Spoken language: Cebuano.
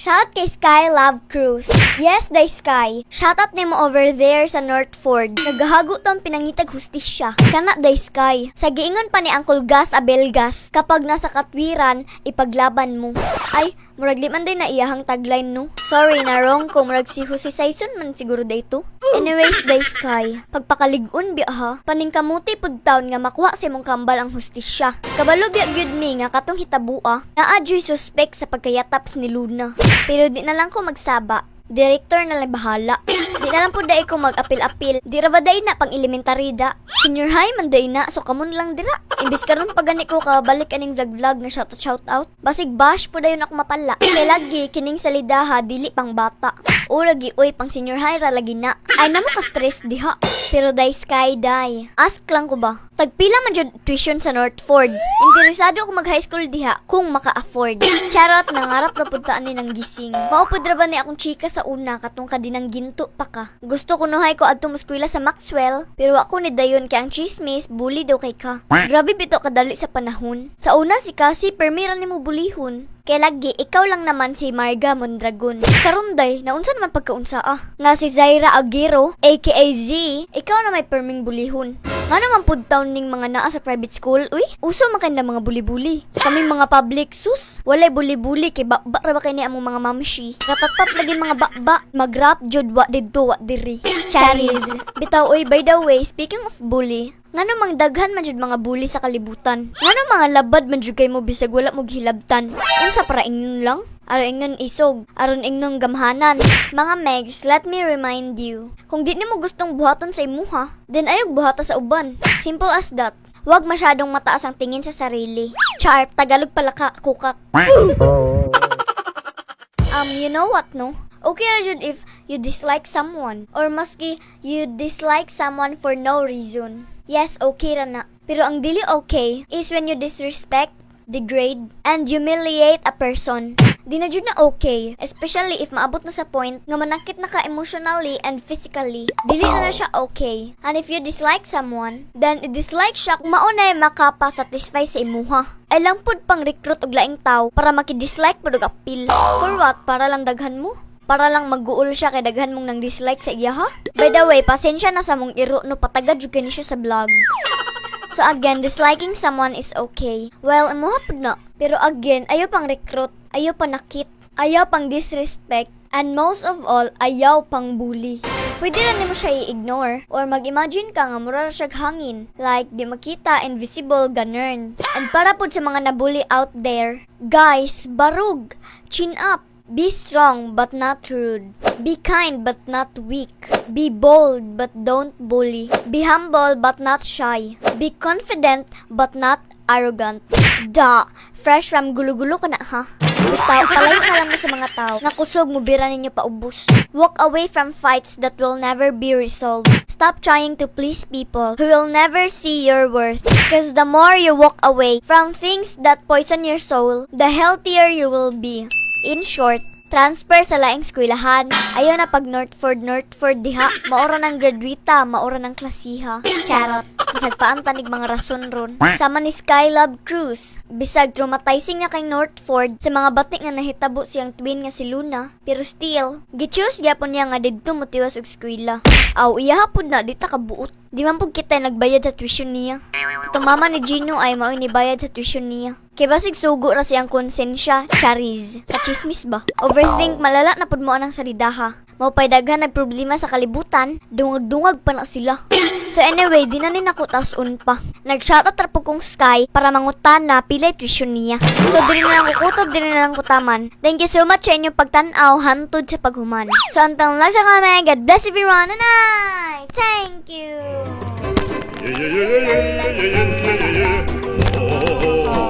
Shout kay Sky Love Cruz. Yes, day Sky. Shoutout nimo over there sa Northford. Nagahago tong pinangitag hustisya. Kana day Sky. Sa giingon pa ni Uncle Gas Abelgas, kapag nasa katwiran, ipaglaban mo. Ay, murag di man day na iyahang tagline, no? Sorry, na wrong ko. Murag si Jose Sayson man siguro day to. Anyways, day Sky. Pagpakalig-on biya ha. Paningkamuti pud taon nga makuha sa imong kambal ang hustisya. Kabalo biya gyud mi nga katong hitabua, naa juy suspect sa pagkayataps ni Luna. Pero di na lang ko magsaba. Director na lang bahala. Di na lang po dai ko mag-apil-apil. Di ra ba day na pang elementary da? Senior high man day na, so kamon lang dira. Imbis karon pa gani ko kabalik aning vlog-vlog nga shout out shout out. Basig bash po dayon ako mapala. Kay lagi kining salidaha dili pang bata. O lagi oy, pang senior high ra lagi na. Ay namo ka stress diha. Pero day Sky day. Ask lang ko ba? Tagpila man jud tuition sa Northford? Interesado ko mag high school diha kung maka-afford. Charot, nangarap ra pud ta ani ng gising. Mao pud ra ba ni akong chika sa una katong kadinang ginto pa ka. Gusto ko nuhay ko adto moskwela sa Maxwell, pero ako ni dayon kay ang chismis bully daw kay ka. Grabe bitaw kadali sa panahon. Sa una si Cassie permira nimo bulihon. Kay lagi, ikaw lang naman si Marga Mondragon. Karon day, naunsa naman pagkaunsa ah. Nga si Zaira Aguero, aka Z, ikaw na may perming bulihon. Nga naman pud taon ning mga naa sa private school, uy, uso man kanila mga bully-bully. Kami mga public, sus, walay bully-bully kay bakba ra ba kay ni among mga mamshi. Ratatat lagi mga bakba, mag-rap jud wa didto wa diri. Charis. Bitaw uy, by the way, speaking of bully, ngano mang daghan man jud mga bully sa kalibutan? Ngano mga labad man jud kay mo bisag wala mo gihilabtan? Unsa para ingnon lang? Aron ingnon isog, aron ingnon gamhanan. Mga megs, let me remind you. Kung di nimo gustong buhaton sa imuha, then ayog buhata sa uban. Simple as that. Huwag masyadong mataas ang tingin sa sarili. Char, Tagalog pala ka, kukak. You know what, no? Okay ra jud if you dislike someone or maski you dislike someone for no reason. Yes, okay ra na. Pero ang dili okay is when you disrespect, degrade, and humiliate a person. Di na jud na okay, especially if maabot na sa point nga manakit na ka emotionally and physically. Dili na na siya okay. And if you dislike someone, then i-dislike siya kung mao na makapa-satisfy sa imuha. Ay lang pud pang recruit og laing tao para maki-dislike pud og appeal. For what? Para lang daghan mo? Para lang mag-guol siya kay daghan mong nang dislike sa iya ha? By the way, pasensya na sa mong iro no, patagad jud kay ni siya sa vlog. So again, disliking someone is okay. Well, imuha pud na. Pero again, ayaw pang recruit, ayaw panakit, ayaw pang disrespect, and most of all, ayaw pang bully. Pwede ra nimo siya i-ignore or mag-imagine ka nga mura ra siyag hangin. Like, di makita, invisible, ganern. And para pud sa mga nabully out there, guys, barug, chin up. Be strong but not rude. Be kind but not weak. Be bold but don't bully. Be humble but not shy. Be confident but not arrogant. Da, fresh from gulo-gulo ka na ha. Bitaw, palayo na lang mo sa mga tao nga kusog mo bira ninyo paubos. Walk away from fights that will never be resolved. Stop trying to please people who will never see your worth. 'Cause the more you walk away from things that poison your soul, the healthier you will be. In short, transfer sa laing eskwelahan. Ayaw na pag Northford, Northford diha. Maura ng graduita, maura ng klasiha. Charot. Bisag tanig mga rason ron. Sama ni Skylab Cruz. Bisag traumatizing na kay Northford sa mga bati nga nahitabo siyang twin nga si Luna. Pero still, gi-choose gyapon niya nga didto motiwas og eskwela. Aw, iya pud na, di ta kabuot. Di man pud kita nagbayad sa tuition niya. Katong mama ni Gino ay mao'y nibayad sa tuition niya. Kay basig sugo ra siyang konsensya, charis. Kachismis ba? Overthink, malala na pud mo anang salidaha. Mao pay daghan nagproblema sa kalibutan, dungag-dungag pa na sila. So anyway, di na ni nako taas-on pa. Nag-shoutout ra po kong Sky para mangutana pilay tuition niya. So diri na lang ko kutob, diri na lang ko taman. Thank you so much sa inyong pagtan-aw hantod sa paghuman. So until next time, God bless everyone and I thank you. Yeah. Oh.